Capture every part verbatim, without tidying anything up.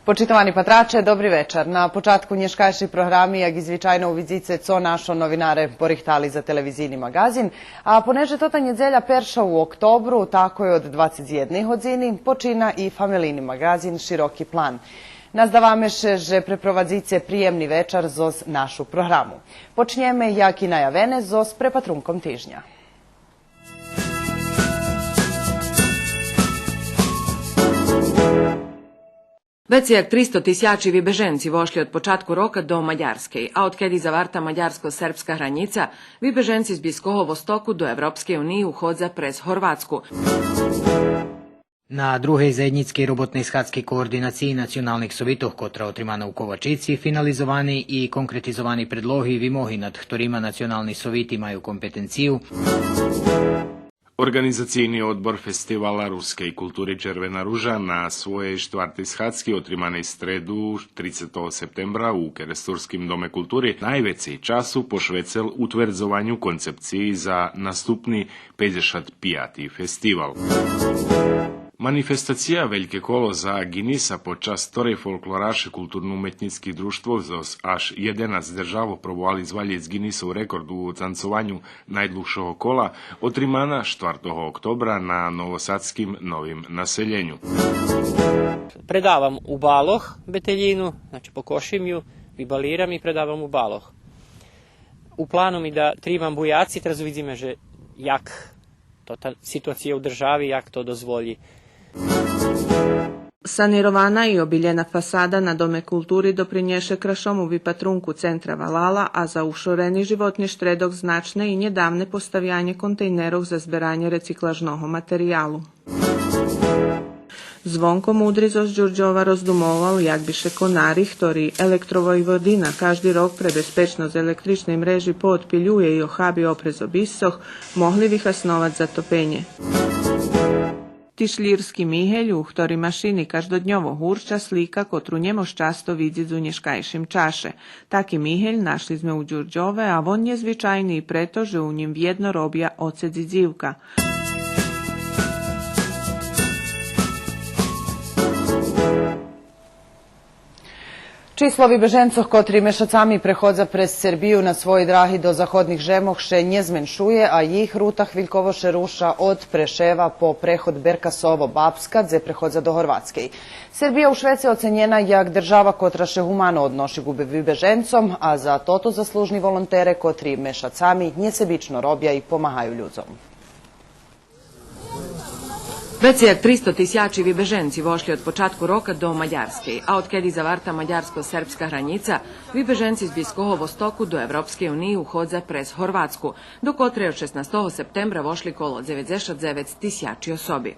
Почитовани патраче, добри вечар. На початку нєшкайшей програми, як и звичайно, увидзице цо нашо новинаре порихтали за телевизийни маґазин. А понеже тота нєдзеля перша у октобру, такой од двацец єдней годзини почина и фамелийни маґазин Широки план. Наздаваме ше же препровадзице приємни вечар зоз нашу програму. Почнєме, як и наявене, зоз препатрунком тижня. Вецей як тристо тисячи вибеженци вошли од початку рока до Мадярскей, а одкеди заварта мадярско-сербска гранїца, вибеженци з Блїзкого Востоку до Европскей униї уходза през Горватску. На другей заєднїцкей роботней схадзки Координациї националних совитох, котра отримана у Ковачици, финализовани и конкретизовани предлоги и вимоги, над хторима национални совити маю компетенцию. Орґанизацийни одбор Фестивала рускей култури Червена ружа на своєй штвартей схадзки, отриманей стреду, трицетого септембра, у Керестурским доме култури, найвецей часу пошвецел утвердзованю концепциї за наступни пейдзешат пияти фестивал. Манифестация Вельке коло за Ґиниса, под час хторей фолклораше културно-уметнїцких дружтвох зоз аж єденац державох пробовали звалїц Ґинисов рекорд у танцованю найдлугшого кола, отримана штвартого октобра на новосадским Новим населєню. Предавам у балох бетелїну, значи, покошим ю, вибалирам и предавам у балох. У плану ми да тримам буяци, тераз увидзиме же як то та ситуация у держави, як то дозволї. Санирована и обилєна фасада на Доме култури допринєше крашому випатрунку центра валала, а за ушорени животни штредок значне и нєдавне поставянє контейнерох за зберанє рециклажного материялу. Звонко Мудри зоз Дюрдьова роздумовал як би ше конари, хтори Електровойводина кажди рок пре безпечносц електричней мрежи поодпилює и охаби опрез обисцох, могли вихасновац за топенє. Тишлїрски мигель, у хторим машини каждодньово гурча, слика котру нє мож часто видзиц у нєшкайшим чаше. Таки мигель нашли зме у Дюрдьове, а вон нєзвичайни и прето же у нїм вєдно робя оцец и дзивка. Число вибеженцох котри мешацами преходза през Сербию на своєй драги до заходних жемох ше нє зменшує, а їх рута хвильково ше руша од Прешева по преход Беркасово-Бабска, дзе преходза до Горватскей. Сербия у швеце оценєна як держава котра ше гумано одноши ґу вибеженцом, а за тото заслужни волонтере котри мешацами нєсебично робя и помагаю людзом. Вецей як тристо тисячи вибеженци вошли од початку рока до Мадярскей, а одкеди заварта мадярско-сербска гранїца, вибеженци з Блїзкого Востоку до Европскей униї уходза през Горватску, до котрей од шеснастого септембра вошли коло дзеведзешат дзевец тисячи особи.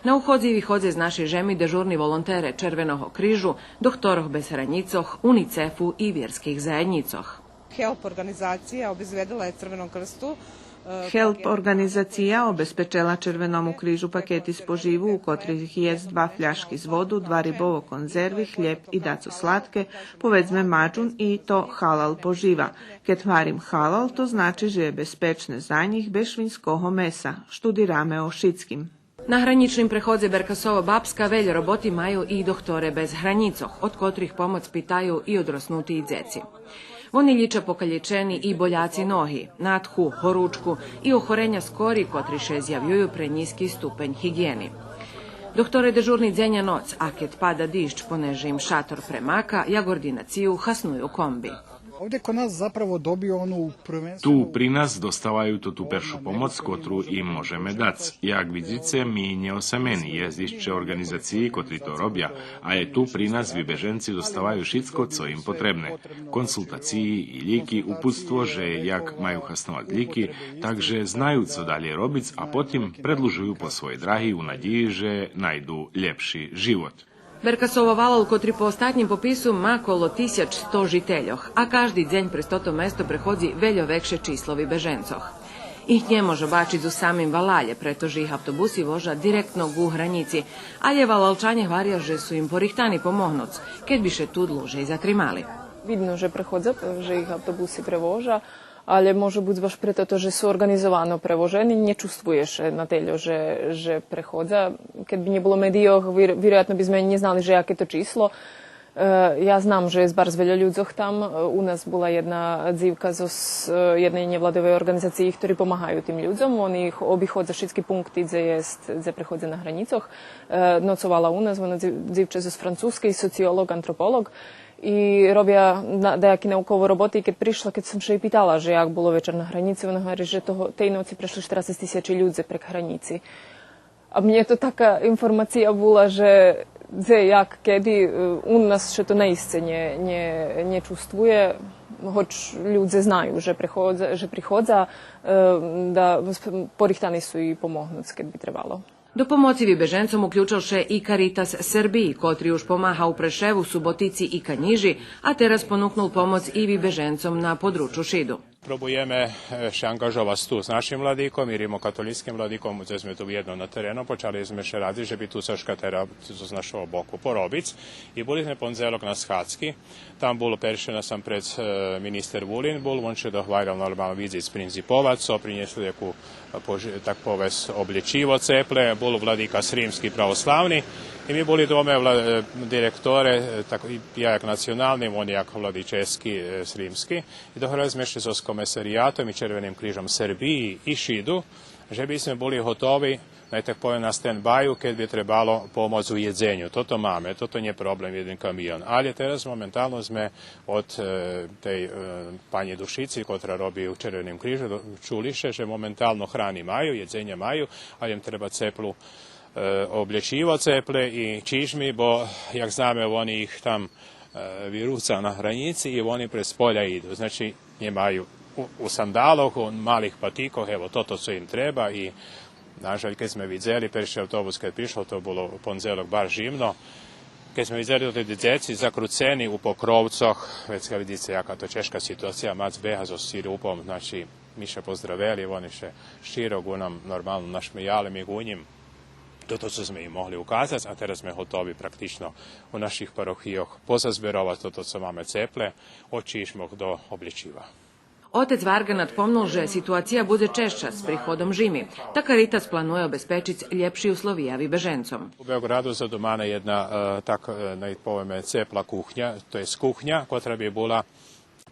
На уходзе и виходзе з нашей жеми дежурни волонтере Червеного крижу, Дохторох без гранїцох, УНИЦЕФ-у и вирских заєднїцох. Help organizacija obezbedila je Crvenom krstu, e, Help organizacija obezpečela Červenому крижу пакети споживу, у котрих єст два фляшки з воду, два рибово конзерви, хлєб и дацо сладке, поведзме маджун, и то халал пожива. Кед гварим халал, то значи же є безпечне за нїх без швинского меса. Штудираме о шицким. На гранїчним преходзе Беркасово-Бабска вельо роботи маю и Дохторе без гранїцох, од котрих помоц питаю и одроснути и дзеци. Вони лїча покалєчени и боляци ноги, натху, горучку и охореня скори котри ше зявюю пре нїзки ступень гиґиєни. Дохторе дежурни дзень а ноц, а кед пада диждж, понеже им шатор премака, як ординацию хасную комби. Ovdje kod nas zapravo dobiju onu prvenstveno... Ту при нас доставаю тоту першу помоц, котру им можеме дац. Як видзице, ми нє осамени, єст ище орґанизациї котри то робя, але ту при нас вибеженци доставаю шицко цо им потребне. Консултациї и лїки, упутство же як маю хасновац лїки, так же знаю цо далєй робиц, а потим предлужую по своєй драги у надїї же найду лєпши живот. Беркасово валал, котри по остатнїм попису ма коло тисяч сто жительох, а кажди дзень през тото место преходзи вельо векше число вибеженцох. Их нє мож обачиц у самим валалє, прето же их автобуси вожа директно ґу гранїци, алє валалчанє гваря же су им порихтани помогнуц, кед би ше ту длужей затримали. Видно же преходза, же их автобуси превожа, алє може буц баш прето то же су орґанизовано превожени, нє чувствує ше на тельо же, же преходза. Кед би нє було медийох, вир-, вироятно би зме нє знали же яке то число. Е, я знам же єст барз вельо людзох там. Е, у нас була єдна дзивка зоз, е, єдней нєвладовей орґанизациї, хтори помагаю тим людзом. Вони их обиходза шицки пункти дзе єст, дзе преходза на гранїцох. Е, ноцовала у нас, вона дзив-, дзивче зоз Французкей, социолоґ, антрополоґ. И робя на-, даяки наукови роботи, и кед пришла, кед сом ше єй питала же як було вечар на гранїци, вона гвари же того, тей ноци прешли штерацец тисячи людзе прек гранїци. А мнє то така информация була же дзе, як, кеди, е, у нас ше то наисце нє, нє, нє чувствує, гоч людзе знаю же приходза, же приходза, е, да, сп-, порихтани су и помогнуц кед би требало. До помоци вибеженцом уключел ше и Каритас Сербиї, котри уж помага у Прешеву, Суботици и Канїжи, а тераз понукнул помоц и вибеженцом на подручу Шиду. Пробуєме, е, ше анґажовац ту з нашим владиком и римокатолїцким владиком, дзе зме ту єдно на терену, почали зме ше радзиц же би ту цошка тераз з нашого боку поробиц. И були зме пондзелок на схадзки. Там бул перше насампредз, е, министер Вулин бул, вон ше догварял нормално видзиц, принциповац, цо принєсли яку, е, пож-, так повесц, облєчиво цепле, бул владика сримски православни. И ми були двоме вла-, е, директоре, е, так, и я як национални, вон як владически, е, сримски. И догваряли зме ше зоз Комесариятом и Червеним крижом Сербиї и Шиду, же би зме були готови, най так повем, на стендбаю, кед би требало помоц у єдзеню. Тото маме, тото нє проблем, єден камион. Алє тераз моментално зме од, е, тей, е, панї Душици, котра роби у Червеним крижу, до-, чули ше же моментално храни маю, єдзеня маю, алє им треба цеплу, е, облєчиво цепле и чижми, бо, як знаме, вони их там, е, вируца на гранїци и вони през поля иду. Значи, нє маю у, у сандалох, у малих патикох, ево, тото цо им треба. И, нажаль, кед зме видзели, перши автобус кед пришол, то було у пондзелок барз жимно. Кед зме видзели тоти дзеци закруцени у покровцох, вецка видзице яка то чежка ситуация, мац бега зоз сирупом, значи, ми ше поздравели, вони ше щиро ґу нам нормално нашмеяли, ми ґу нїм. Тото цо зме им могли указац, а тераз зме готови практично у наших парохийох позазберовац тото цо маме цепле, од чижмох до облєчива. Отец Варґа надпомнул же ситуация будзе чежша з приходом жими, та Каритас планує обезпечиц лєпши условия вибеженцом. У Беоґраду задумана єдна, е, так, е, най повеме, цепла кухня, то єст кухня котра би була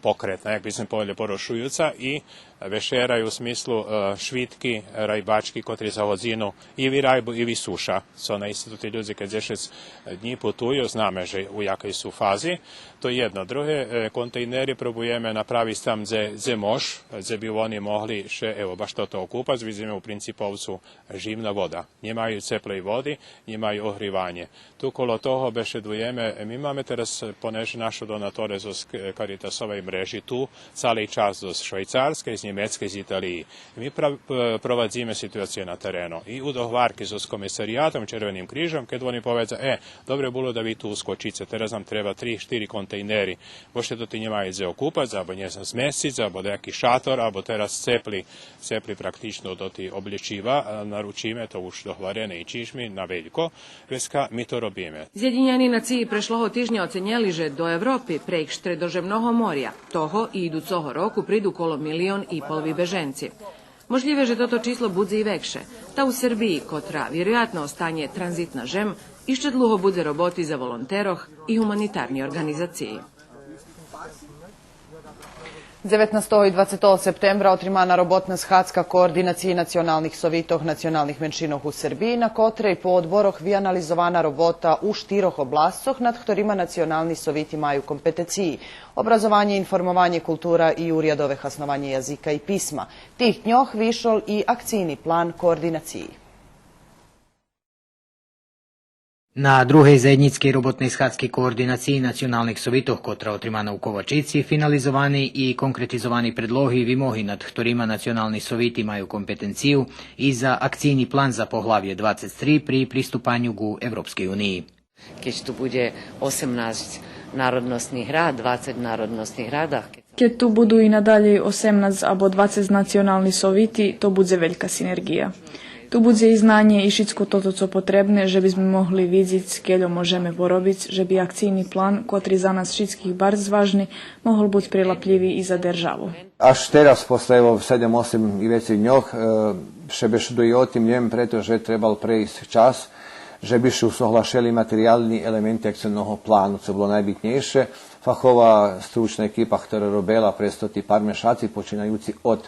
покретна, як би зме поведли, порушуюца, и вешерай у смислу, е, швидки, райбачки, котри за годзину и вирайбу, и висуша. Цо наисце тоти людзе кед дзешец днї путую, знаме же у якей су фази. То єдно. Друге, е, контейнери пробуєме направиц там дзе, дзе мож, дзе би вони могли ше, ево, баш тото окупац. Видзиме у Принциповцу жимна вода. Нє маю цеплей води, нє маю огриванє. Ту коло того бешедуєме, ми маме тераз, понеже нашо донаторе зоз К-, Каритасовей мрежи ту, цали час зоз Швайцарскей, з Нємецкей, з Италиї. Ми пра-, п-, провадзиме ситуацию на терену. И у догварки зоз Комесариятом, Червеним крижом, кед вони поведза: „Е, добре було да ви ту ускочице, тераз нам треба три, штири контейнери, бо ше тоти нє маю дзе окупац, або нє знам, змесциц, або даяки шатор, або тераз цепли, цепли практично тоти облєчива, а, наручиме, то уж догварене и чижми на велько, вецка ми то робиме.“ Зєдинєни нациї прешлого тижня оценєли же до Европи прейґ Штредожемного моря того и идуцого року приду коло милион и пол вибеженци. Можлїве же тото число будзе и векше, та у Сербиї, котра вироятно останє транзитна жем, ище длуго будзе роботи за волонтерох и гуманитарни орґанизациї. Дзеветнастого и двацетого септембра отримана роботна схадзка Координациї националних совитох националних меншинох у Сербиї, на котрей по одборох вианализована робота у штирох обласцох над хторима национални совити маю компетенциї: образованє, информованє, култура и урядове хаснованє язика и писма. Тих дньох вишол и акцийни план Координациї. На другей заєднїцкей роботней схадзки Координациї националних совитох, котра отримана у Ковачици, финализовани и конкретизовани предлоги и вимоги над хторима национални совити маю компетенцию и за акцийни план за поглавє двацец три при приступаню ґу Европскей униї. Кед ту будзе осемнац народносних рад, двацец народносних радах, кед Кед ту буду и надалєй осемнац або двацец национални совити, то будзе велька синерґия. Ту будзе и знанє и шицко тото цо потребне же бизме могли видзиц кельо можеме поробиц же би акцийни план, котри за нас шицких барз важни, могол буц прилаплїви и за державу. Аж тераз, после, ево, седем, осем и вецей дньох, е, ше бешедує о тим, нє лєм прето же требал прейсц час же би ше усоглашели материялни елементи акцийного плану, цо було найбитнєйше. Фахова стручна екипа хтора робела през тоти пар мешаци, починаюци од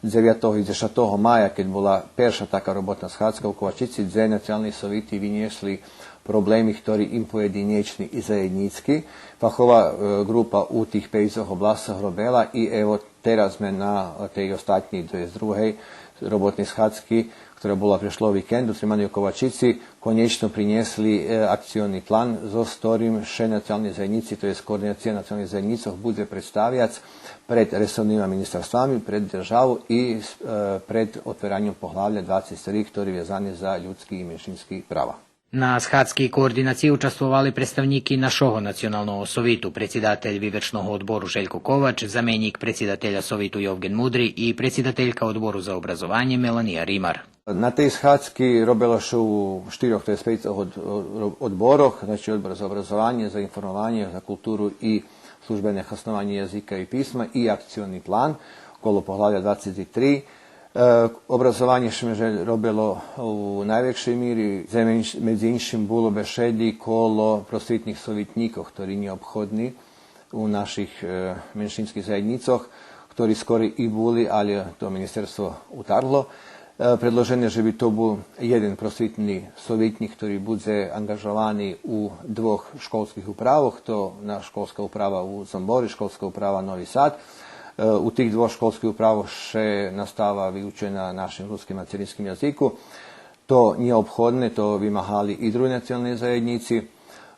дзевятого и дзешатого мая, кед була перша така роботна схадзка у Ковачици, дзе национални совити винєшли проблеми хтори им поєдинєчни и заєднїцки. Фахова, е, ґрупа у тих пейцох обласцох робела и, ево, тераз зме на тей остатнєй, то єст другей роботней схадзки, котра була прешлого викенду, отримани у Ковачици, конєчно принєсли, е, акциони план зоз хторим ше национални заєднїци, то єст координация националних заєднїцох, будзе представяц пред ресорнима министерствами, пред державу и, е, пред отвераньом поглавля двацец три, хтори вязани за людски и меншински права. На схадзки координациї участвовали представнїки нашого Националного совиту, предсидатель Вивершного одбору Желько Ковач, заменїк предсидателя Совиту Йовґен Мудри и предсидателька Одбору за образованє Мелания Римар. На тей схадзки робело ше у штирьох, то єст пейцох од-, од-, одборох, значи, Одбор за образованє, за информованє, за културу и службене хаснованє язика и писма и акциони план, коло поглавля двацец три. Е, образованє ше, жаль, робело у найвекшей мири. Медзи инш-, медзи иншим було бешеди коло просвитних совитнїкох, хтори нєобходни у наших, е, меншинских заєднїцох, хтори скорей и були, алє то министерство утаргло. Е, предложене же би то бул єден просвитни совитнїк, хтори будзе анґажовани у двох школских управох, то на школска управа у Зомбори, школска управа Нови Сад. Е, у тих двох школских управох ше настава виучує на нашим руским материнским язику. То нєобходне, то вимагали и други национални заєднїци.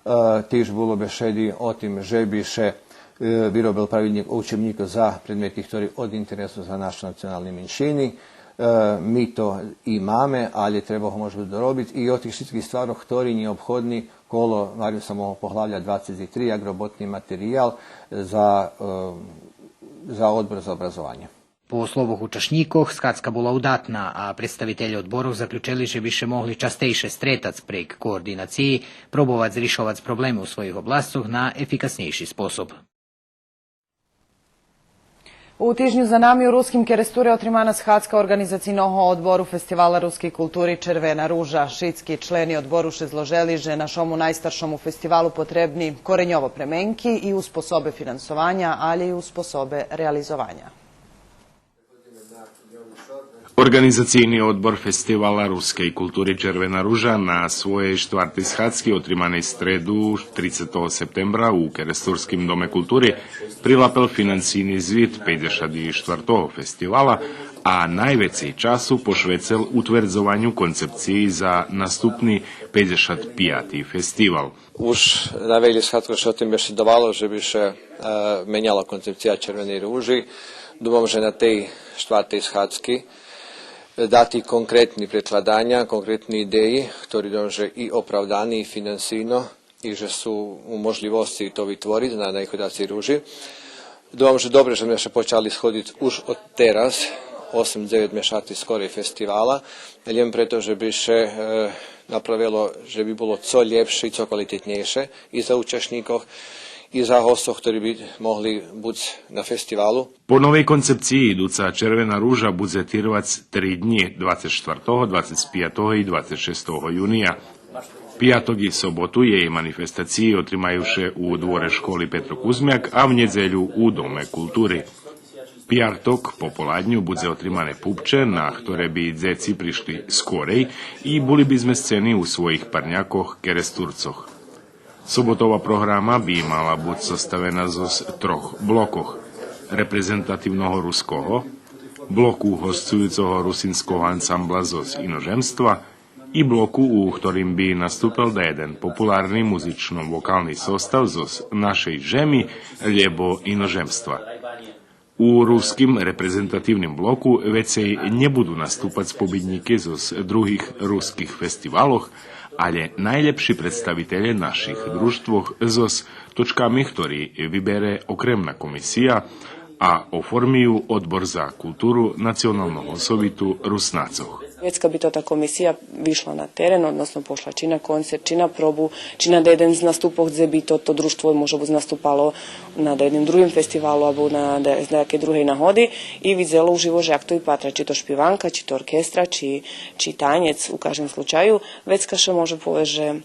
Е, тиж було бешеди о тим же би ше, е, виробел правилнїк о учебнїку за предмети хтори од интересу за нашо национални меншини. Е, ми то и маме, алє треба го, може буц, доробиц. И о тих шицких стварох хтори нєобходни коло, гварим, самого поглавля двацец три, як роботни материял за, е, за Одбор за образованє. По словох учашнїкох, схадзка була удатна, а представителє одборох заключели же би ше могли частейше стретац прейґ координациї, пробовац ришовац проблеми у своїх обласцох на ефикаснєйши способ. У тижню за нами у Руским Керестуре отримана схадзка Орґанизацийного одбору Фестивала рускей култури Червена ружа. Шицки члени одбору ше зложели же нашому найстаршому фестивалу потребни кореньово пременки и у способе финансованя, алє и у способе реализованя. Орґанизацийни одбор Фестивала рускей култури Червена ружа на своєй штвартей схадзки, отриманей стреду, трицетого септембра, у Керестурским доме култури, прилапел финансийни звит пейдзешат штвартого фестивала, а найвецей часу пошвецел утвердзованю концепциї за наступни пейдзешат пияти фестивал. Уж на вельо схадзкох ше о тим бешедовало же би ше, е, меняла концепция Червеней ружи. Думам же на тей штвартей схадзки дати конкретни предкладаня, конкретни идеї, хтори думам же и оправдани, и финансийно, и же су у можлївосци то витвориц на наиходзацей ружи. Думам же добре же зме ше почали сходзиц уж од тераз, осем-дзевец мешаци скорей фестивала, лєм прето же би ше, е, направело же би було цо лєпше и цо квалитетнєйше и за учашнїкох, и за госцох, хтори би могли буц на фестивалу. По новей концепциї идуца Червена ружа будзе тирвац три днї, двацец штвартого, двацец пиятого и двацец шестого юния. Пияток и соботу єй манифестациї отримаю ше у дворе школи Петро Кузмяк, а в нєдзелю у Доме култури. Пияток пополадню будзе отримане пупче, на хторе би дзеци пришли скорей и були би змесцени у своїх парнякох Керестурцох. Соботова програма би мала буц составена зоз трох блокох: репрезентативного руского, блоку госцуюцого русинского ансамбла зоз иножемства и блоку у хторим би наступел даєден популарни музично-вокални состав зоз нашей жеми лєбо иножемства. У руским репрезентативним блоку вецей нє буду наступац побиднїки зоз других руских фестивалох, Але найлєпши представителє наших дружтвох зоз точками хтори вибере окремна комисия, а оформи ю Одбор за културу Националного совиту Руснацох. Вецка би тота комисия вишла на терен, односно пошла чи на концерт, чи на пробу, чи на єден з наступох, дзе би тото дружтво може буц наступало на єдним другим фестивалу або на да-, з даякей другей нагоди и видзело уживо же як то випатра, чи то шпиванка, чи то оркестра, чи, чи танєц, у каждим случаю, вецка ше може повесц же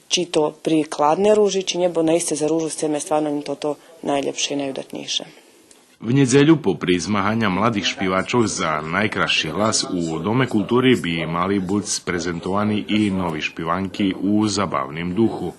чи то прикладне Ружи, чи нє, бо наисце за Ружу сцеме стварно им тото найлєпше и найудатнєйше. В нєдзелю попри змаганя младих шпивачох за найкрасши глас у Доме култури би мали буц презентовани и нови шпиванки у забавним духу.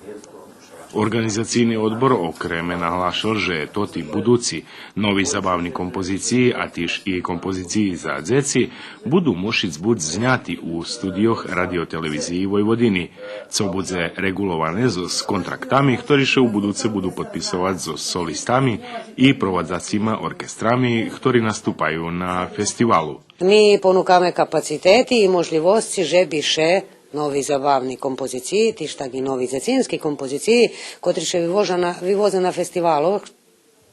Орґанизацийни одбор окреме наглашел же тоти будуци нови забавни композициї, а тиж и композициї за дзеци, буду мушиц буц зняти у студийох Радио-телевизиї Войводини, цо будзе реґуловане зоз контрактами, хтори ше у будуце буду подписовац зоз солистами и провадзацима оркестрами, хтори наступаю на фестивалу. Ми понукаме капацитети и можлївосци же би ше нови забавни композициї, тиж так и нови дзецински композициї, котри ше вивожа на, виводза на фестивалох,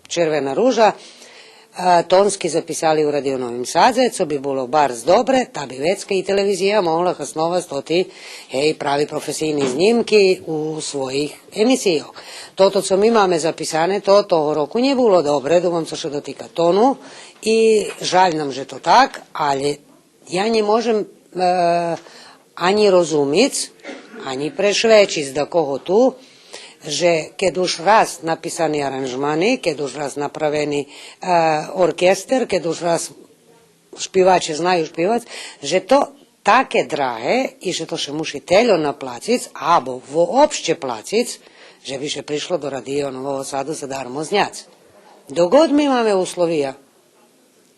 Червена ружа, а, тонски записали у Радио Новим Садзе, цо би було барз добре, та би вецка и телевизия могла хасновац тоти, гей, прави професийни знїмки у своїх емисийох. Тото цо ми маме записане, то того року нє було добре, думам, цо ше дотика тону, и жаль нам же то так, але я нє можем, е, анї розумиц, анї прешвечиц дакого ту, же кед уж раз написани аранжмани, кед уж раз направени, е, оркестер, кед уж раз шпиваче знаю шпивац, же то таке драге и же то ше муши тельо наплациц, або вообще плациц, же би ше пришло до Радио Нового Саду задармо зняц. Док год ми маме условия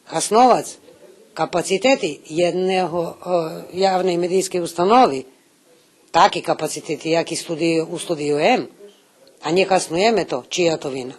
хасновац капацитети єдного, е, явней медийскей установи, таки капацитети, яки студию, у студию М, а нє хаснуєме то, чия то вина?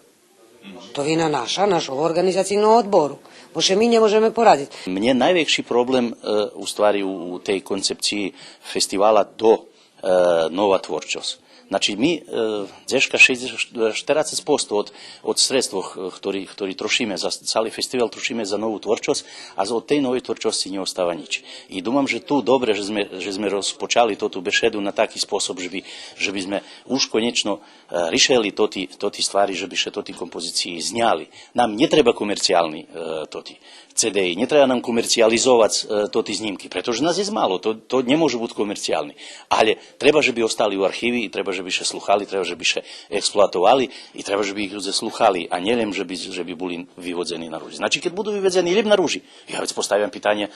То вина наша, нашого орґанизацийного одбору. Бо ше ми нє можеме порадиц. Мнє найвекши проблем, е, у ствари у, у тей концепциї фестивала то, е, нова творчосц. Значи, ми, е, дзешка шейдзешат, штерацец посто од, од средствох, е, хтори, хтори трошиме за цали фестивал, трошиме за нову творчосц, а з-, од тей новей творчосци нє остава нїч. И думам же ту добре же зме, же зме розпочали тоту бешеду на таки способ же би, же би зме уж конєчно, е, ришели тоти, тоти ствари, же би ше тоти композициї зняли. Нам нє треба комерциялни, е, тоти цедеї, нє треба нам комерциялизовац, е, тоти знїмки, прето же нас єст мало, то, то нє може буц комерциялни. Але треба же би остали у архиви и треба же би ше слухали, треба же би ше експлоатовали и треба же би их людзе слухали, а нє лєм же би, же би були виводзени на Ружи. Значи, кед буду виводзени лєм на Ружи, я вец поставям питанє,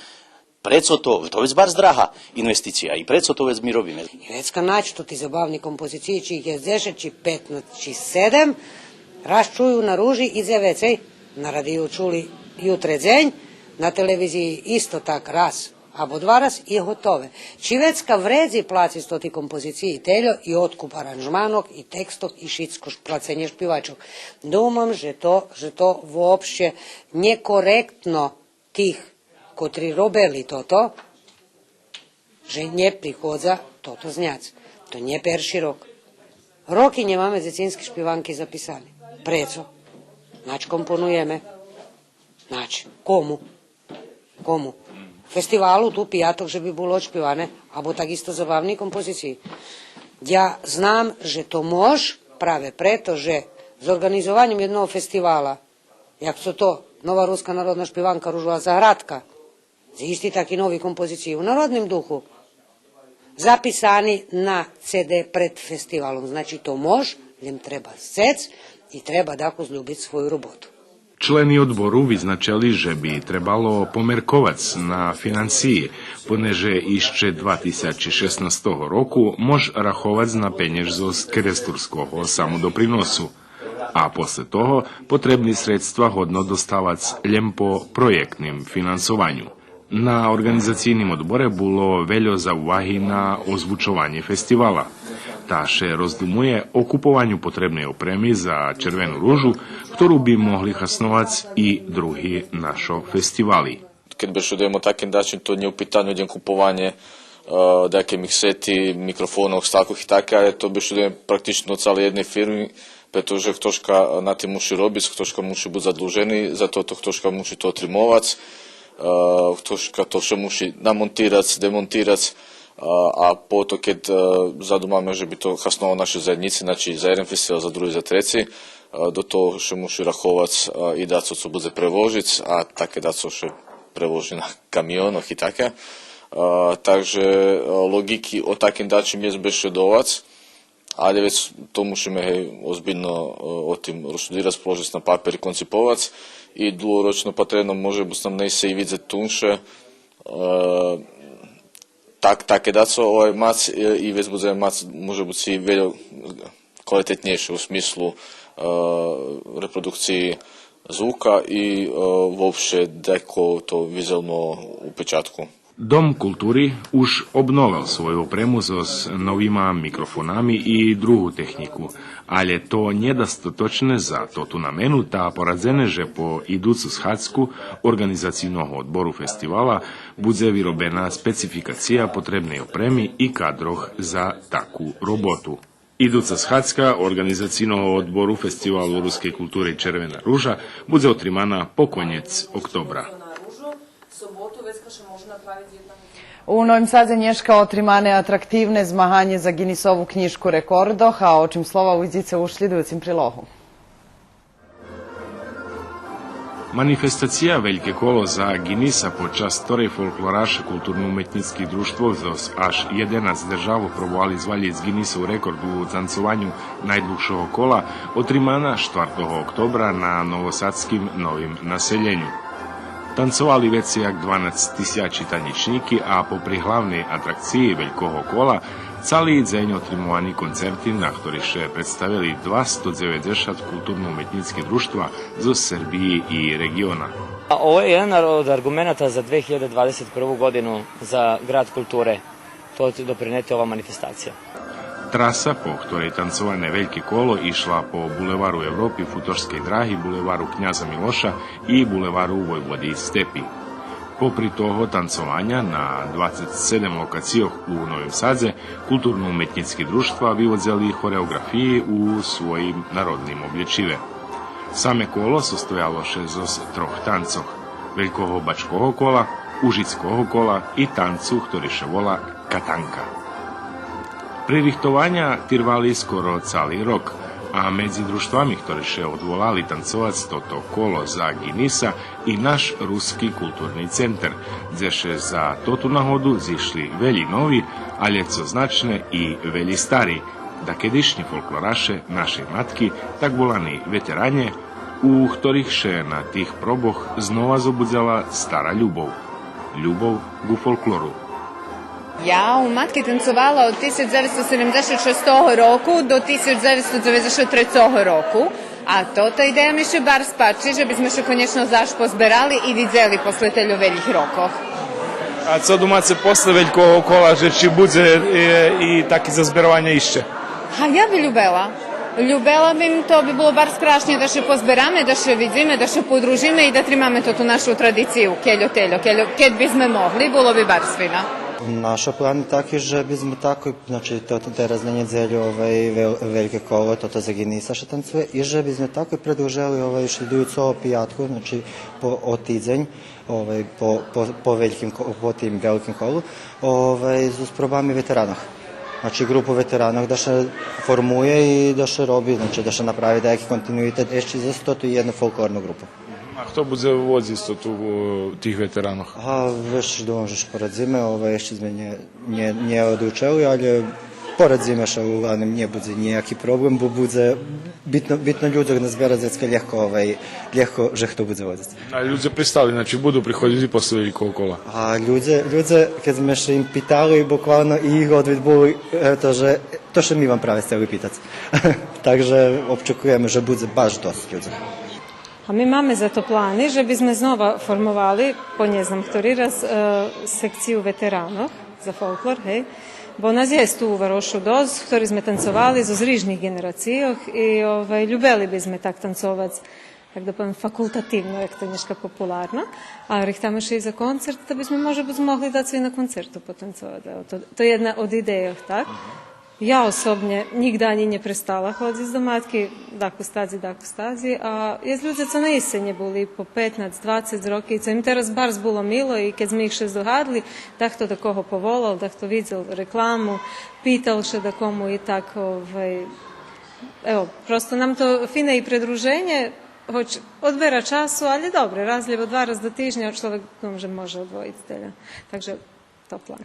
прецо то, то вец барз драга инвестиция и прецо то вец ми робиме. И вецка нач тоти забавни композициї, чи их єст дзешат, чи петнац, чи седем, раз чую на Ружи и дзе вецей, на радию чули ютре дзень, на телевизиї исто так раз або два раз и готове. Чи вецка вредзи плациц тоти композициї тельо и откуп аранжманох, и текстох, и шицко ш-, плаценє шпивачох? Думам же то, же то вообще нєкоректно тих котри робели тото, же нє приходза тото зняц. То нє перши рок. Роки нємаме дзецински шпиванки записани. Прецо? Нач компонуєме? Нач. Кому? Кому? Фестивалу ту пияток же би було одшпиване, або так исто забавни композициї. Я знам же то мож, праве прето же з орґанизованьом єдного фестивала, як цо то Нова руска народна шпиванка, Ружова заградка, з исти таки нови композициї у народним духу, записани на ци ди пред фестивалом. Значи, то мож, лєм треба сцец и треба дакус любиц свою роботу. Члени одбору визначели же би требало померковац на финансиї, понеже ище два тисячи шеснастого року мож раховац на пенєж зоз керестурского самодоприносу. А после того потребни средства годно доставац лєм по проєктним финансованю. На орґанизацийним одборе було вельо зауваги на озвучованє фестивала. Та ше роздумує о купованю потребней опреми за Червену ружу, хтору би могли хасновац и други нашо фестивали. Кед бешедуєме о таким дачим, то нє у питаню лєм купованє е, даяки миксети, микрофонох, стакох и таке, але то бешедує практично цалей єдней фирми, прето же хтошка на тим муши робиц, хтошка муши буц задлужени за тото, хтошка муши то отримовац, е, хтошка то вше муши намонтирац, демонтирац, е, а пото кед, е, задумаме же би то хасновало нашей заєднїци, значи за єден фестивал, за други, за треци, е, до того ше муши раховац, е, и дацо цо будзе превожиц, а таке дацо ше превожи на камионох и таке. Е, так же, е, лоґики о таким дачим єст бешедовац, але вец то мушиме, гей, озбильно, е, о тим розшудирац, положиц на папер, конциповац и длугорочно патрено може буц нам нєйше и видзиц тунше, е, так, таке дацо, овай, мац, е, и вец будземе мац, може буц и вельо квалитетнєйше у смислу, е, репродукциї звука и, е, вообще даяко то визуално упечатку. Дом култури уж обновел свою опрему зоз новима микрофонами и другу технїку, але то нєдостаточне за тоту намену, та порадзене же по идуцу схадзку Орґанизацийного одбору фестивала будзе виробена спецификация потребней опреми и кадрох за таку роботу. Идуца схадзка Орґанизацийного одбору Фестивалу рускей култури „Червена ружа” будзе отримана по конєц октобра. У Новим Садзе нєшка отримане атрактивне змаганє за Ґинисову кнїжку рекордох, а о чим слова увидзице у шлїдуюцим прилогу. Манифестация „Вельке коло за Ґиниса”, под час хторей фолклораше културно-уметнїцких дружтвох зоз аж єденац державох пробовали звалїц Ґинисов рекорд у танцованю найдлугшого кола, отримана штвартого октобра на новосадским Новим Населєню. Танцовали вецей як дванац тисячи танїчнїки, а попри главней атракциї „Велького кола” цали дзень отримовани концерти, на хторих ше представели двасто дзеведзешат културно-уметнїцки дружтва зоз Сербиї и реґиона. A ovo je jedan od argumenata za dve hiljade dvadeset prvu godinu za grad kulture. To će doprineti ova manifestacija. Траса по хторей танцоване „Вельке коло” ишла по Булевару Европи, Футорскей драги, Булевару Княза Милоша и Булевару Войводи Степи. Попри того танцованя на двацец седем локацийох у Новим Садзе, културно-уметнїцки дружтва виводзели хореоґрафиї у своїм народним облєчиве. Саме коло состояло ше зоз трох танцох: велького бачкого кола, ужицкого кола и танцу хтори ше вола катанка. Пририхтованя тирвали скоро цали рок, а медзи дружтвами хтори ше одволали танцовац тото коло за Ґиниса и наш Руски културни центер, дзе ше за тоту нагоду зишли велї нови, алє цо значне и велї стари, дакедишнї фолклораше нашей матки, так волани ветеранє, у хторих ше на тих пробох знова зобудзела стара любов, любов ґу фолклору. Ja u Matki tancovala od tisuć devetsto sedamdeset šestog roku do tisuć devetsto devedeset trećeg roku, a to, ta ideja mi ше барз пачи, же би зме ше конєчно заш позберали и видзели после тельо велїх рокох. А цо думаце после Велького кола, же чи будзе, е, и таки зазберованя ище? А я би любела. Любела бим, то би було барз крашнє да ше позбераме, да ше видзиме, да ше подружиме и да тримаме тоту нашу традицию, кельо тельо, кельо, кед би зме могли, було би барз фина. Нашо плани таки же би зме тако, значи, то, тераз на нєдзелю, овай, вел-, вельке коло, тото за Ґиниса ше танцує, и же би зме тако предлужели, овай, шлїдуюцого пиятку, значи, по, о тидзень, овай, по, по, по вельким ко-, по тим вельким колу, овай, зоз пробами ветеранох. Значи, ґрупу ветеранох да ше формує и да ше роби, значи, да ше направи даяки континуитет, ещи зоз тоту єдну фолклорну ґрупу. А хто будзе водзиц тоту, о, тих ветеранох? А, вец думам же ше порадзиме, овай, ещи зме нє, нє, нє одлучели, алє порадзиме ше, углавним нє будзе нїяки проблем, бо будзе битно, битно людзох назберац, вецка лєгко, овай, лєгко же хто будзе водзиц. А людзе пристали, значи, буду приходзиц и после Велького кола? А людзе, людзе, кед зме ше им питали, буквално и їх одвит бул, е, то же, то же ми вам праве сцели питац. Так же очекуєме же будзе баш досц людзох. А ми маме за то плани же би зме знова формовали, по нє знам хтори раз, е, секцию ветеранох за фолклор, гей. Бо нас єст ту у варошу досц, хтори зме танцовали зоз рижних ґенерацийох и, овай, любели би зме так танцовац. так да повем, факултативно, як то нєшка популарно, а рихтаме ше и за концерт, та бизме, може буц, змогли дацо и на концерту потанцовац. Ево, то, то єдна од идейох, так? Я особнє нїґда анї нє престала ходзиц до Матки, дакус тадзи, дакус тадзи, а єст людзе цо наисце нє були по петнац, двацец роки, цо им тераз барз було мило и кед зме их ше здогадли, дахто дакого поволал, дахто видзел рекламу, питал ше дакому и так, овай, ево, просто нам то фине и предруженє, гоч одбера часу, алє добре, раз лєбо два раз до тижня чловек, думам же, може одвоїц, теля. Так же то план.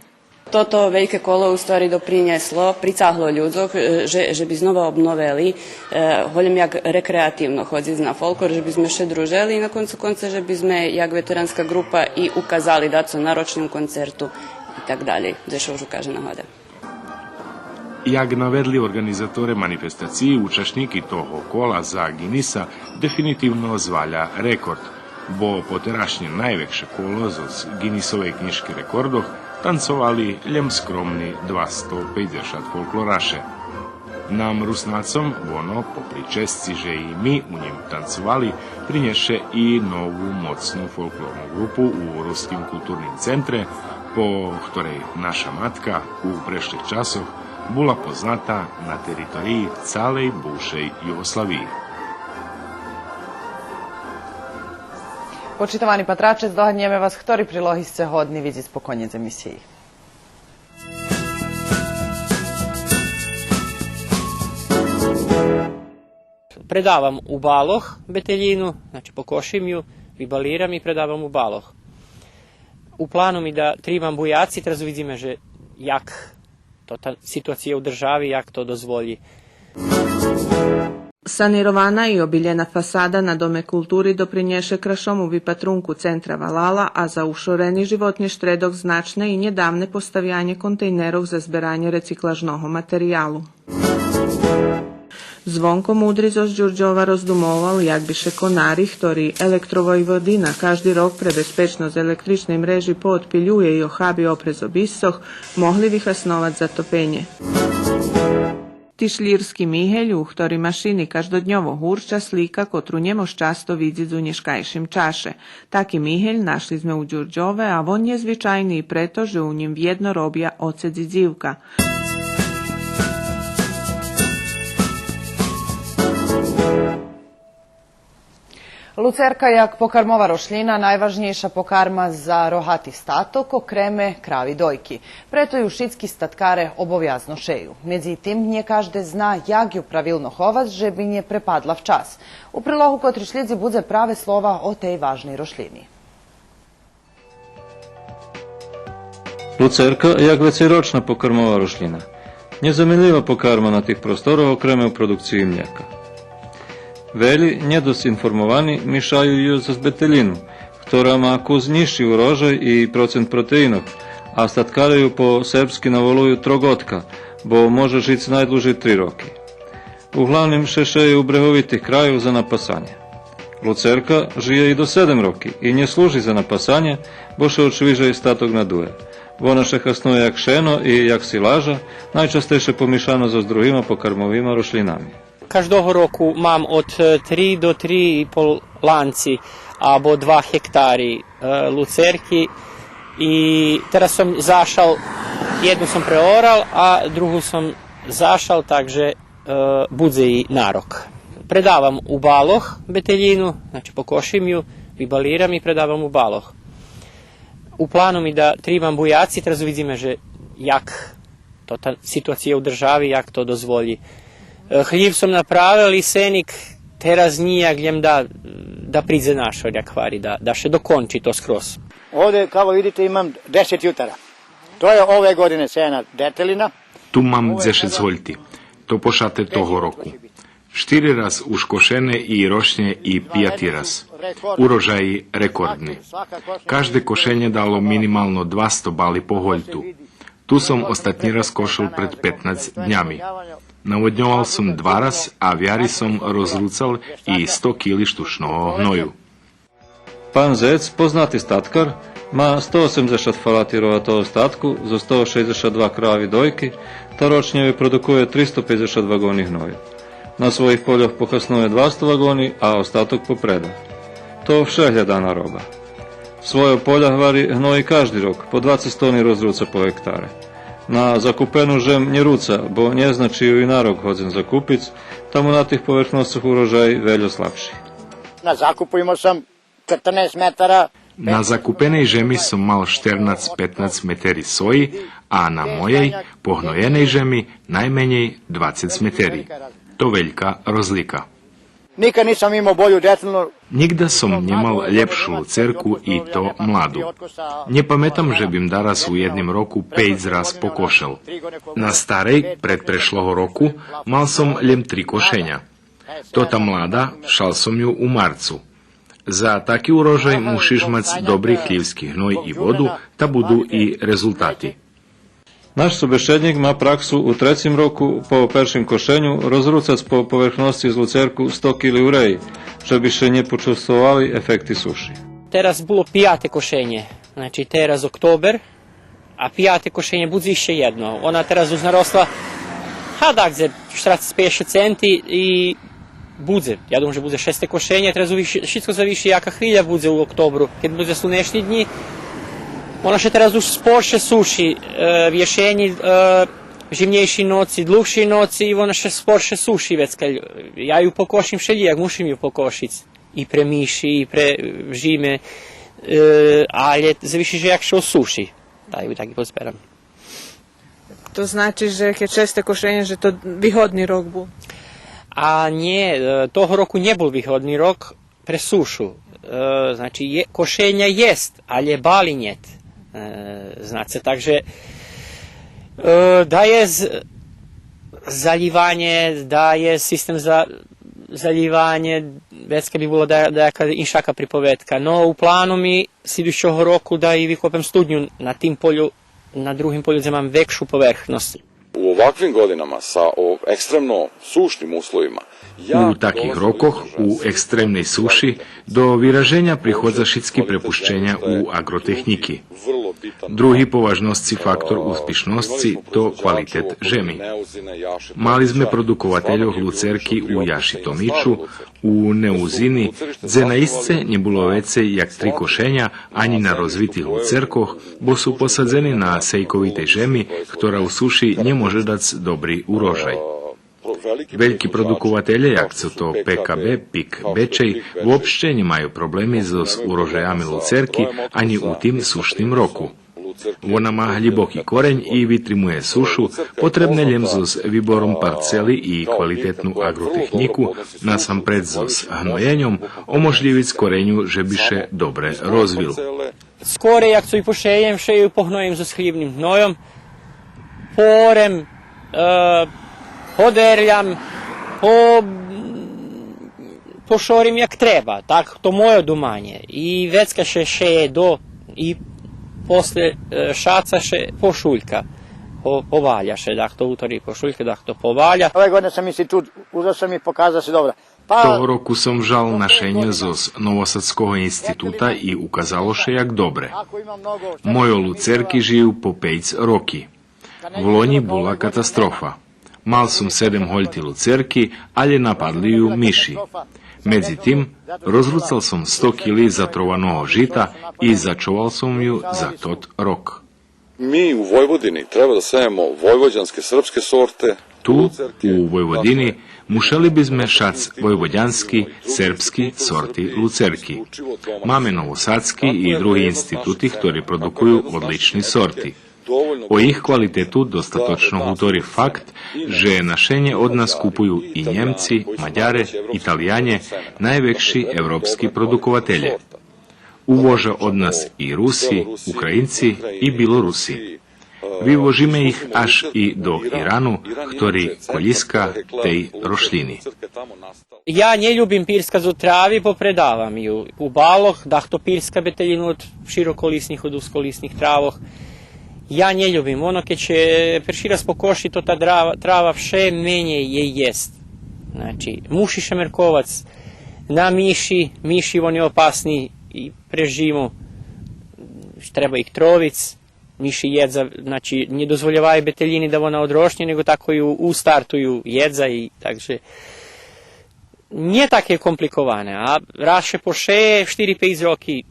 Тото вельке коло у ствари допринєсло, прицагло людзох, е, же, же би знова обновели, е, голєм як рекреативно ходзиц на фолклор, же би зме ше дружели и на концу конца же би зме як ветеранска ґрупа и указали дацо на рочним концерту и так далєй, дзе ше уж укаже нагода. Як наведли орґанизаторе манифестациї, учашнїки того кола за Ґиниса дефинитивно зваля рекорд, бо потерашнє найвекше коло зоз Ґинисовей кнїжки рекордох танцовали лєм скромни двасто пейдзешат фолклораше. Нам, Руснацом, воно, попри чесци же и ми у нїм танцовали, принєше и нову моцну фолклорну ґрупу у Руским културним центре, по хторей наша Матка у прешлих часох була позната на териториї цалей бувшей Югославиї. Почитовани патраче, здогаднєме вас хтори прилоги сце годни видзиц по конєц емисиї. Предавам у балох бетелїну, значи, покошим ю, вибалирам и предавам у балох. У плану ми да тримам буяци, тераз увидзиме же як то та ситуация у держави, як то дозволї. Санирована и обилєна фасада на Доме култури допринєше крашому випатрунку центра валала, а за ушорени животни штредок значне и нєдавне поставянє контейнерох за зберанє рециклажного материялу. Звонко Мудри зоз Дюрдьова роздумовал як би ше конари, хтори Електровойводина кажди рок пре безпечносц електричней мрежи поодпилює и охаби опрез обисцох, могли вихасновац за топенє. Тишлїрски мигель, у хторим машини каждодньово гурча, слика котру нє мож часто видзиц у нєшкайшим чаше. Таки мигель нашли зме у Дюрдьове, а вон нєзвичайни и прето же у нїм вєдно робя оцец и дзивка. Луцерка як покармова рошлїна найважнєйша покарма за рогати статок, окреме крави дойки. Прето ю шицки статкаре обовязно шею. Медзитим, нє кажде зна як ю правилно ховац же би нє препадла вчас. У прилогу котри шлїдзи будзе праве слова о тей важней рошлїни. Луцерка як вецейрочна покармова рошлїна. Нєзаминлїва покарма на тих просторох, окреме у продукциї млєка. Велї, нєдосц информовани, мишаю ю зоз бетелїну, хтора ма кус нїзши урожай и процент протеинох, а статкаре ю по сербски наволую трогодка, бо може жиц найдлужей три роки. Углавним ше шеє у бреговитих крайох за напасанє. Луцерка жиє и до седем роки и нє служи за напасанє, бо ше од швижей статок надує. Вона ше хаснує як шено и як силажа, найчастейше помишано зоз другима покармовима рошлїнами. Каждого року мам од, е, три до три и пол ланци або два гектари, е, луцерки. И тераз сом зашал, єдну сом преорал, а другу сом зашал, так же е, будзе и на рок. Предавам у балох бетелїну, значи, покошим ю, вибалирам и предавам у балох. У плану ми да тримам буяци, тераз увидзиме же як то та ситуация у держави, як то дозволї. Е, хлїв сом направел и сеник, тераз нїяк лєм да, да придзе нашо, як гвари, да, да ше докончи то скроз. Ovde, kao vidite, imam deset jutara. To je ove godine sejana detelina. Ту мам дзешец гольти. То пошате того року. Штири раз уж кошене и рошнє и пияти раз. Урожаї рекордни. Кажде кошенє дало минимално двасто бали по гольту. Ту сом остатнї раз кошел пред петнац днями. Наводньовал сом два раз, а в яри сом розруцал и сто кили штучного гною. Пан Зец, познати статкар, ма сто осемдзешат фалати рогатого статку зоз сто шейдзешат два крави дойки, та рочнє випродукує тристо пейдзешат ваґони гною. На своїх польох похаснує двасто ваґони, а остаток попреда. То вше глядана роба. Свойо поля гвари гної кажди рок, по двацец тони розруца по гектаре. На закупену жем нє руца, бо нє зна чи ю и на рок годзен закупиц, та му на тих поверхносцох урожай вельо слабши. На закупу имао сам четрнаест метара. На закупеней жеми сом мал штернац-петнац метери сої, а на моєй, погноєней жеми, найменєй двацец метери. То велька розлика. Никад нисам имао болю децну. Нїґда сом нє мал лєпшу луцерку, и то младу. Нє паметам же бим дараз у єдним року пейц раз покошел. На старей, предпрешлого року, мал сом лєм три кошеня. Тота млада, вшал сом ю у марцу. За таки урожай мушиш мац добри хлївски гной и воду, та буду и резултати. Наш собешеднїк ма праксу у трецим року по першим кошеню розруцац по поверхносци з луцерку сто кили уреї, же би ше нє почувствовали ефекти суши. Тераз було пияте кошенє, значи, тераз октобер, а пияте кошенє будзе ище єдно. Вона тераз уж наросла, га, так, за штерацец-пейдзешат центи и будзе. Я думам же будзе шесте кошенє, тераз завиши, шицко завиши яка хвиля будзе у октобру, кед будзе слунечни днї. Вона ше тераз уж спорше суши, е, в єшенї, е, жимнєйши ноци, длугши ноци и вона ше спорше суши вецка. Я ю покошим вшелїяк, мушим ю покошиц. И пре миши, и пре, е, жиме, е, алє завиши же як ше осуши. Та ю так и позберам. То значи же кед шесте кошенє, же то вигодни рок бул? А нє, е, того року нє бул вигодни рок пре сушу. Е, значи, є, кошеня єст, алє бали нєт. Е, знаце, так же, е, да єст залїванє, да єст систем за залїванє, вецка би була да, даяка иншака приповедка. Но у плану ми слїдуюцого року да и викопем студню на тим полю, на другим полю дзе мам векшу поверхносц. У оваквим годинама са, о, екстремно сушним условима, У таких рокох, у екстремней суши, до вираженя приходза шицки препущеня у аґротехнїки. Други по важносци фактор успишносци то квалитет жеми. Мали зме продуковательох луцерки у Яши Томичу, у Неузини, дзе наисце нє було вецей як три кошеня анї на розвитих луцеркох, бо су посадзени на сейковитей жеми, хтора у суши нє може дац добри урожай. Вельки продукователє, як цо то П К Б Пик Бечей, вообще нє маю проблеми зоз урожаями луцерки анї у тим сушним року. Вона ма глїбоки корень и витримує сушу, потребне лєм зоз вибором парцели и квалитетну аґротехнїку, насампред зоз гноєньом, оможлївиц кореню же би ше добре розвил. Скорей як цо ю пошеєм, ше ю погноєм зоз хлївним гнойом, поорем, е, подерлям, по-, пошорим як треба, так, то моє думанє. И вецка ше шеє до, и после, е, шаца ше пошулька. По-, поваля ше, дахто утори пошулька, дахто поваля. Ове године сам институт, узео сам и показал ше добра. Того року сом вжал нашенє зоз Новосадского института и указало ше як добре. Мойо луцерки жию по пейц роки. Влонї була катастрофа. Мал сом седем гольти луцерки, алє нападли ю миши. Медзитим, розруцал сом сто кили затрованого жита и зачовал сом ю за тот рок. Ми у Войводини треба да сејемо војвођанске српске сорте. Ту, у Войводини, мушели би зме шац войводянски, сербски сорти луцерки. Маме новосадски и други институти хтори продукую одлични сорти. О їх квалитету достаточно гутори факт же нашенє од нас купую и Нємци, Мадяре, Италиянє, найвекши европски продукователє. Увожа од нас и Руси, Українци и Билоруси. Вивожиме их аж и до Ирану, хтори колїска тей рошлїни. Я нє любим пирскац од трави, бо предавам ю у балох, дахто пирска бетелїну од широколисних, од усколисних травох. Я нє любим. Воно кед ше перши раз покоши, то та трава, трава вше менєй єст. Значи, мушиш мерковац на миши, миши вони опасни и пре жиму, треба их тровиц. Миши єдза, значи, нє дозволєваю бетелїни да вона одрошнє, нєго тако ю у старту ю єдза и так же. Нє таке компликоване, а раз ше пошеє, штири-пейц роки